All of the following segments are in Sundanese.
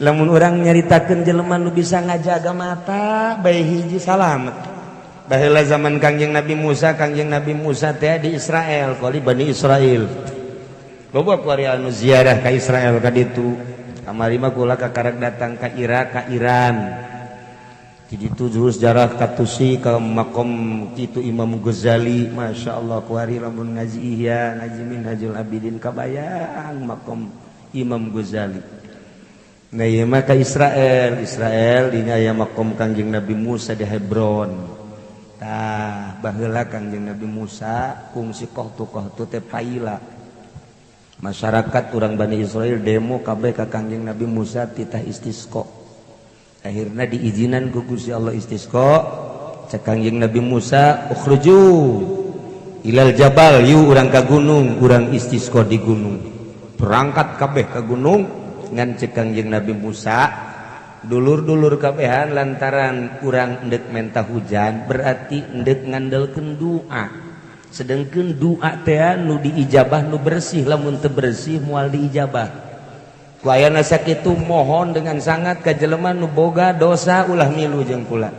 Lamun urang nyaritakeun jelema nu bisa ngajaga mata bae hiji, salamet. Baheula zaman Kangjeng Nabi Musa, Kangjeng Nabi Musa teh di Israel, kali Bani Israel. Loba kuari anu ziarah ka Israel ka ditu. Kamari mah kula kakarak datang ka Irak, ka Iran. Di ditu sejarah ka Tusi, ka makom kitu Imam Ghazali. Masya Allah, kuari lamun ngaji Ihya, ngaji Minhajul Abidin, kabayang makom Imam Ghazali. Nah, ieu mah ka Israel. Israel dinya aya makom Kangjeng Nabi Musa di Hebron. Tah, baheula Kangjeng Nabi Musa kungsi kohtu-kohtu teh paila. Masyarakat urang Bani Israel demo kabeh ka Kangjeng Nabi Musa titah istisqa. Akhirnya diizinan ku Gusti Allah istisqa. Cek Kangjeng Nabi Musa, "Ukhruju ilal jabal," yu urang ka gunung, urang istisqa di gunung. Berangkat kabeh ka gunung. Ngan cek Kangjeng Nabi Musa, "Dulur-dulur kabehan, lantaran urang endek menta hujan berarti endek ngandelkeun doa, sedangkan doa teh nu diijabah nu bersih. Lamun teu bersih moal diijabah." Ku ayana sakitu, mohon dengan sangat ka jelema nu boga dosa ulah milu jeung kula.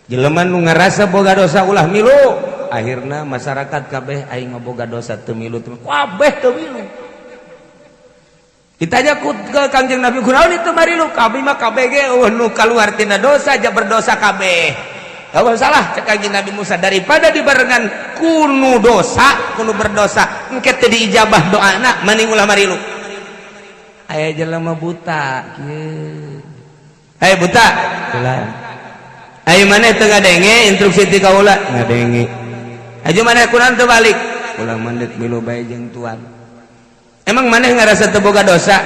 Jelema nu ngarasa boga dosa ulah milu. Akhirna masyarakat kabeh, "Aing mah boga dosa, teu milu, teu." Kabeh teu milu. Ditanya ku ke Kangjeng Nabi, "Kunaon itu marilu?" "Kami mah KBG euweuh nu kaluar tina dosa, aja berdosa kabeh." "Euweuh salah," cek Kangjeng Nabi Musa, "daripada dibarengan kunu dosa, kunu berdosa, engke teu diijabah doana, mending ulah marilu." Aya jelema buta kieu. "Aya buta." "Ulah." "Ayo, mana teu ngadenge instruksi ti kaula?" "Ngadenge." "Aju mana kunaon teu balik?" "Ulah mandek milu bae jeung tuan." "Emang maneh ngarasa teu boga dosa?"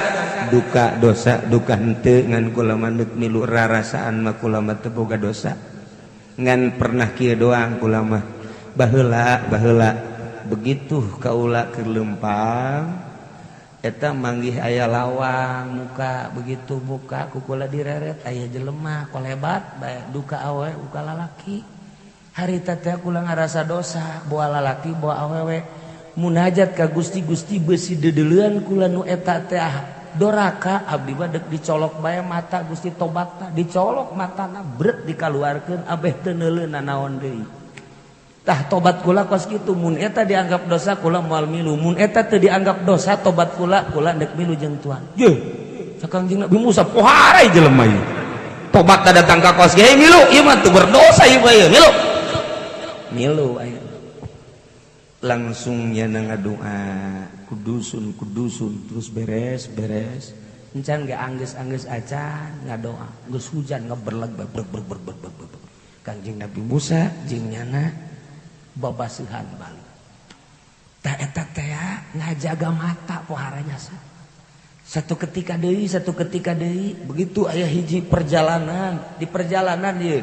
"Duka dosa, duka henteu, ngan kula mandek milu, rarasaan mah kula mah teu boga dosa. Ngan pernah kieu doang kula mah, baheula baheula begitu kaula keur leumpang eta manggih aya lawang muka. Begitu buka, ku kula direret, aya jelema kolebat bae, duka awe duka lalaki. Harita teh kula ngarasa dosa, boa lalaki boa awewe, munajat ka Gusti, Gusti, besi dedeleuan kula nu eta teh doraka, abdi mah deuk dicolok bae mata, Gusti, tobatna." Dicolok matana, bret, dikaluarkeun, abeh teu neuleuh naon deui. Tah, tobat kula kos kitu. Mun eta dianggap dosa, kula moal milu. Mun eta teu dianggap dosa tobat kula, kula deuk milu jeung tuan." "Ye," cek Kangjeng Nabi Musa, "pohara jelema ieu, tobat datang ka kos ge milu. Ieu mah teu berdosa ieu mah, ieu milu." Milu aya langsung nya ngadoa, kudusun kudusun, terus beres beres encan ge anggeus-anggeus acan ngadoa, geus hujan ngeberleg berg berg berg berg berg berg. Kangjeng Nabi Musa jeung nyana babaseuhan balik. Tah, eta teh ngajaga mata pohara jasa. Satu ketika deui, satu ketika deui, begitu aya hiji perjalanan, di perjalanan ieu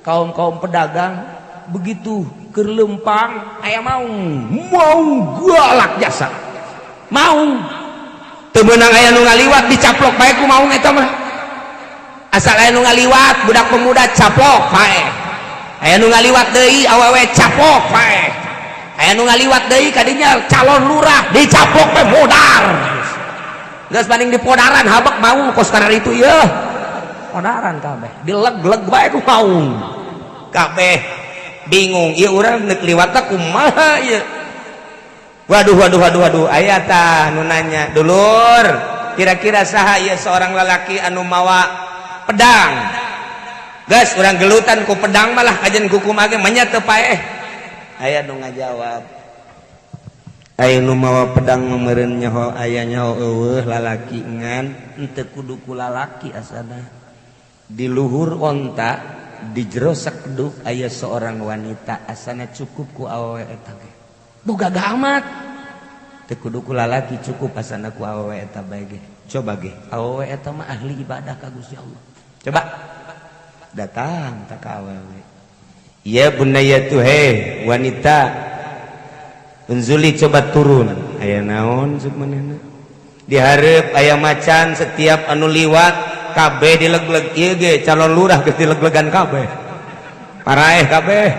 kaum-kaum pedagang begitu keur leumpang aya maung, maung galak jasa. Maung teu meunang aya nu ngaliwat, dicaplok bae ku maung eta mah. Asal aya nu ngaliwat budak pemuda, caplok bae. Aya nu ngaliwat deui awewe, caplok bae. Aya nu ngaliwat deui kadinya calon lurah, dicaplok bae, modar. Geus banding dipodaran habek maung kos karena itu ieu podaran kabeh, dileg-leg bae ku maung. Kabeh bingung, ieu urang neuk liwatna kumaha ieu? Waduh, waduh, waduh, waduh. Aya tah nu nanya, "Dulur, kira-kira saha ieu seorang lelaki anu mawa pedang? Geus urang gelutan ku pedang malah kajen kuku mage manya teu paeh." Aya nu ngajawab, "Aya nu mawa pedang meureun nyaho, aya nyaho euweuh lalaki, ngan henteu kudu ku lalaki asana. Di luhur onta, di jero sakeduk aya seorang wanita, asana cukup ku awewe eta ge. Boga amat teu kudu ku lalaki, cukup asana ku awewe eta bae ge. Coba ge, awewe eta mah ahli ibadah ka Gusti Allah. Coba datang tak ka awewe." "Ya bunayatu, he wanita, unzuli, coba turun." "Aya naon?" Cek manehna. "Dihareup aya macan, setiap anu liwat kabeh dileg-leg. Ieu ge calon lurah geus dileg-legan kabeh, paraeh kabeh."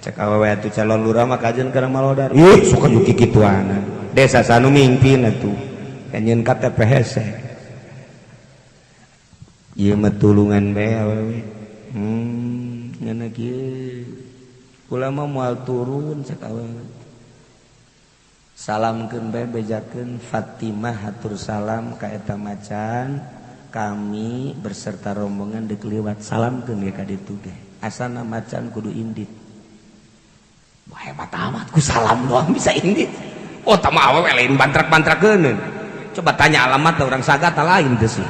Cek awewe atuh, "Calon lurah mah kajen kana malodar. Ih, suka juki kituana. Desa sanu mimpin atuh kan nyeun KTP hese." Ieu mah tulungan bae awewe. Ngana kieu. Kula mah moal turun cek awewe. Salamkeun bae bejakeun Fatimah hatur salam ka eta macan. Kami berserta rombongan deuk liwat salamkeun ge ka ditu ge. Asana macan kudu indit. Wah hebat amat ku salam doang bisa indit. Oh tama awewe lain bantrak-bantrakeun. Coba tanya alamat orang sagata lain teh sih.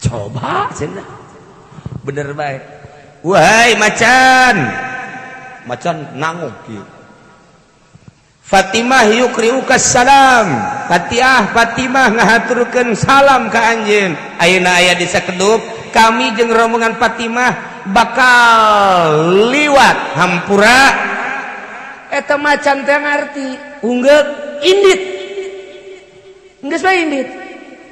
Coba cenah. Bener bae. Wahai macan. Macan nanguk kieu. Fatimah yukriuka salam. Fatihah Fatimah ngahaturkeun salam ka anjeun. Ayeuna aya di sakedup, kami jeung rombongan Fatimah bakal liwat hampura. Eta macan teh ngarti, unggeuk indit. Geus bae indit.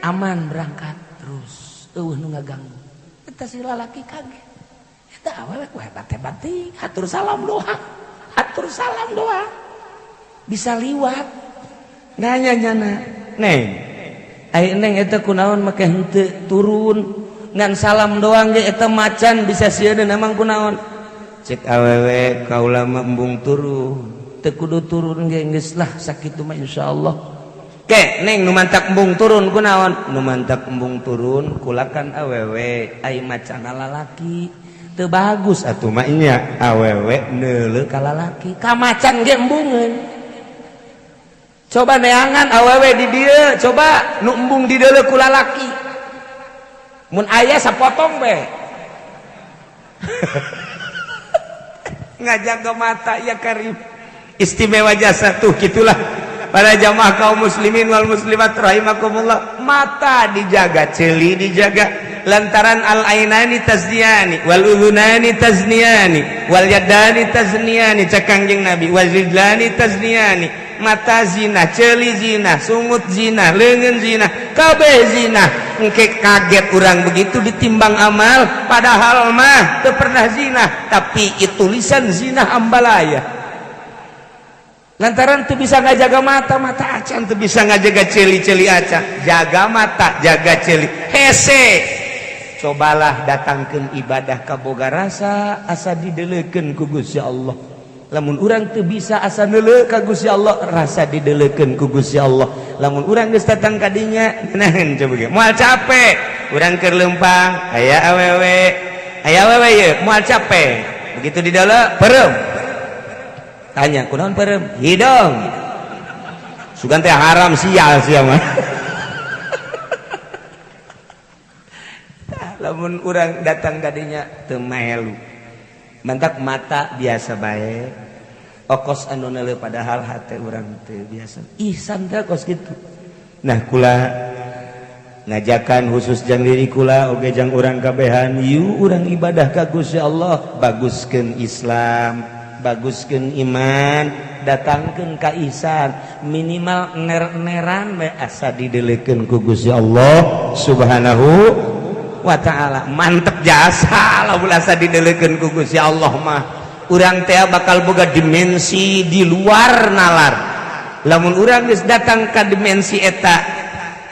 Aman berangkat terus. Eueuh nu ngaganggu. Eta si lalaki kaget. Eta awewe ku hebat-hebat teuing, hatur salam doang. Hatur salam doang. Bisa liwat. Nanya nyana, "Neng, ai neng eta kunaon make henteu turun? Ngan salam doang ge eta macan bisa sieun emang kunaon?" Cek awewe kaula mah embung turun. Teu kudu turun ge geus lah sakitu mah insyaallah. Ke neng nu mantak embung turun kunaon? Nu mantak embung turun kulakan awewe ai macan lalaki. Teu bagus atuh mah nya awewe neuleuh ka lalaki. Ka macan ge embungeun. Coba neangan awewe di dieu, coba nu embung di deuleuh ku lalaki. Mun aya sapotong be. Ngajaga mata ya karim. Istimewa jasa tuh gitulah. Para jamaah kaum muslimin wal muslimat rahimakumullah, mata dijaga, ceuli dijaga, lantaran al ainani tazniyani wal udhunani tazniyani wal yadani tazniyani cek Kangjeng Nabi wal rijlani tazniyani. Mata zina, ceuli zina, sungut zina, leungeun zina, kabeh zina. Engke kaget urang begitu ditimbang amal, padahal mah teu pernah zina, tapi itu tulisan zina ambalaya. Lantaran tuh bisa ngajaga mata, mata acan tuh bisa ngajaga celi-celi acan. Jaga mata, jaga celi. Hese. Cobalah datangkeun ibadah ka boga rasa asa dideleukeun ku Gusti Allah. Lamun urang teu bisa asa neuleuh ka Gusti Allah, rasa dideleukeun ku Gusti Allah. Lamun urang geus datang ka dinya, nahan coba ge. Moal capek. Urang keur leumpang, aya awewe. Aya awewe ieu, moal capek. Begitu di dalam peureum. Tanya, kunaon peureum? Hidung. Sugan teh haram sial sia mah. Lamun urang datang ka dinya teu maelu. Mantak mata biasa bae. Okos anu neuleuh padahal hate urang teu biasa. Ihsan teh kos kitu. Nah, kula ngajakan khusus jang diri kula oge jang urang kabehan, yuk urang ibadah ka Gusti Allah, baguskeun Islam, baguskeun iman, datangkeun ka ihsan, minimal ner-neran we asa dideleukeun ku Gusti Allah Subhanahu wa ta'ala. Mantep jasa lamun asa dideleukeun ku Gusti Allah mah. Urang teh bakal boga dimensi di luar nalar. Lamun urang geus datang ka dimensi eta,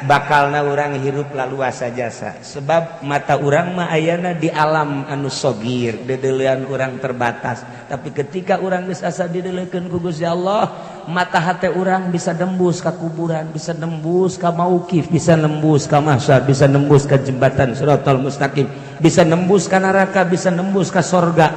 bakalna urang hirup laluasa jasa. Sebab mata urang mah ayana di alam anu sogir, dedeulean urang terbatas. Tapi ketika urang geus asa dideleukeun ku Gusti Allah, mata hate urang bisa nembus ka kuburan, bisa nembus ka mauqif, bisa nembus ka mahsyar, bisa nembus ka jembatan siratal mustaqim, bisa nembus ka neraka, bisa nembus ka sorga.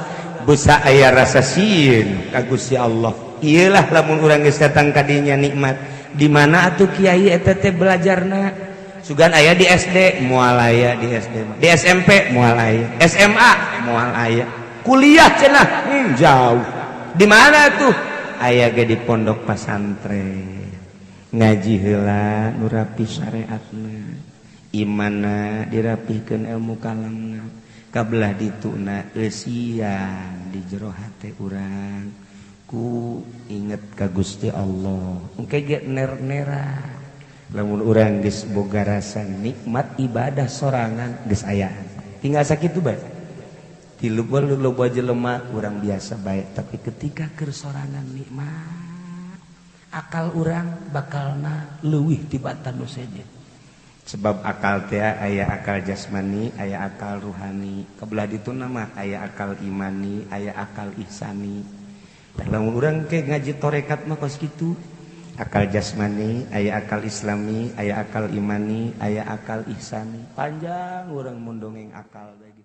Bisa aya rasa sieun ka Gusti Allah. Iyalah lamun urang geus datang ka dinya nikmat. Di mana atuh kiai eta teh belajarna? Sugan aya di SD, moal aya di SD. Di SMP moal aya, SMA moal aya. Kuliah cenah jauh. Di mana tuh? Aya ge di pondok pasantren. Ngaji heula nu rapi syariatna. Imanna dirapihkeun ilmu kalamna. Kabelah dituna eusian di jero hate urang. Ku inget ka Gusti Allah. Engke ge ner-nera. Lamun urang geus boga rasa nikmat ibadah sorangan geus ayaan. Tinggal sakitu bae. Di loba jelema urang biasa bae, tapi ketika keur sorangan nikmat, akal urang bakalna leuwih tibatan nu sejen. Sebab akal teh aya akal jasmani, aya akal ruhani. Kebelah ditu nama aya akal imani, aya akal ihsani. Lamun urang ke ngaji torekat mah kos kitu. Akal jasmani, aya akal islami, aya akal imani, aya akal ihsani. Panjang urang mun dongeng akal lagi.